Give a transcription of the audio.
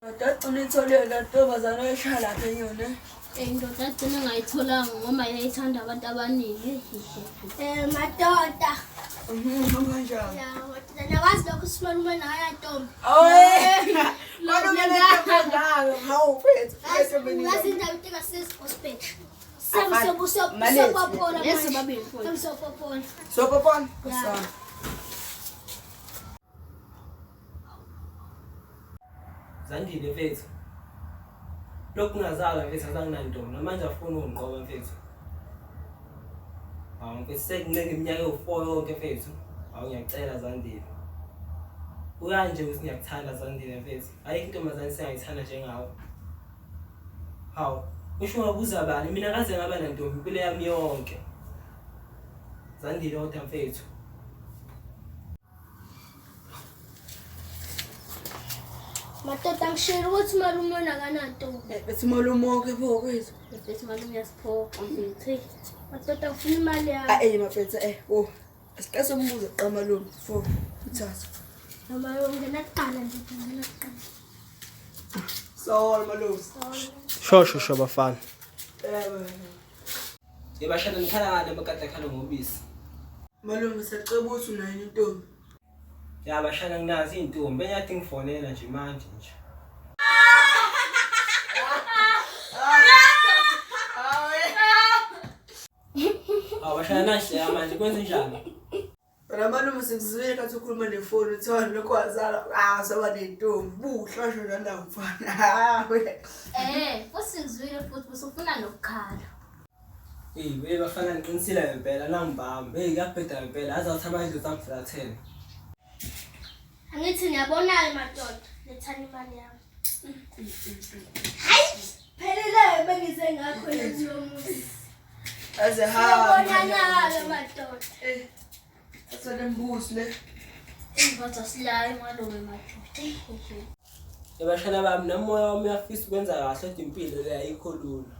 Ndoda uyitholile le ntombazane oyishaya lapha enyoni. Eh ndoda agcina ngayitholanga ngoba yayithanda abantu abaningi. Eh madoda. Mhm, kanjani? Ya madoda nakwazi lokhu simalume naye ntombi. Oye. Malume lentombazane, hawu mfethu. Ngazi indaba into engasizi gospel. Afana. Malethi. Sebusebusepopola Lezi babili futhi. Sebusepopola. Sopopona. Ya. Sawa. Zandile mfethu. Lokhu ngazalwa mfethu azanginantombi namanje afuna ukungiqoba mfethu. Hawu mfethu sekuncenga iminyaka ewu-4 yonke mfethu. Hawu ngiyacela Zandile. Kukanje ukuthi ngiyakuthanda Zandile mfethu. Ayikho intombazane esengayithanda njengawe. Hawu, usho ungabuza bani? Mina kaze ngaba nantombi impilo yami yonke. Zandile kodwa mfethu. Madoda ngishilo ukuthi malume akanantombi. Bethi malume wonke pho kwethu. Mfethu malume uyasiphoqa mfethu. Madoda ngifuna imali yami. Ah eh mafethu eh oh. Asiqase umbuzo kuqala malume before uthatha. Noma ungena kuqala nje ungena kuqala. Sorry malume. Sho sho sho bafana. Eh Yebashana nikhala ngani amakati akhala ngobisi. malume siyaceba ukuthi unayo intombi. Ya bashana nginazo iy'ntombi enyathi ngifonela nje manje nje. Hawu bashana nahle manje kwenze njani? Wena malume sikuzwile kathi ukhuluma nefoni uthiwa lokhu wazala ah saba nentombi buhla sho nala mfana. Hawe. Eh, futhi ngizwile futhi usufuna nokukhala. Eyi we bafana ngiqinisile ngempela nangibamba. Hey kuyabheda ngempela aze athi amadlozi angifulathele. Angithi niyabona-ke madoda, lethani imali yami. Hayi, phelile bengize ngakho kulo muzi. Aze hamba. Siyabonana-ke madoda. Eh. Thatha le mbuzi le. Indoda silayo malume madoda. Yebashana bami nomoya wami uyafisa ukwenza kahle kodwa impilo le ayikho lula.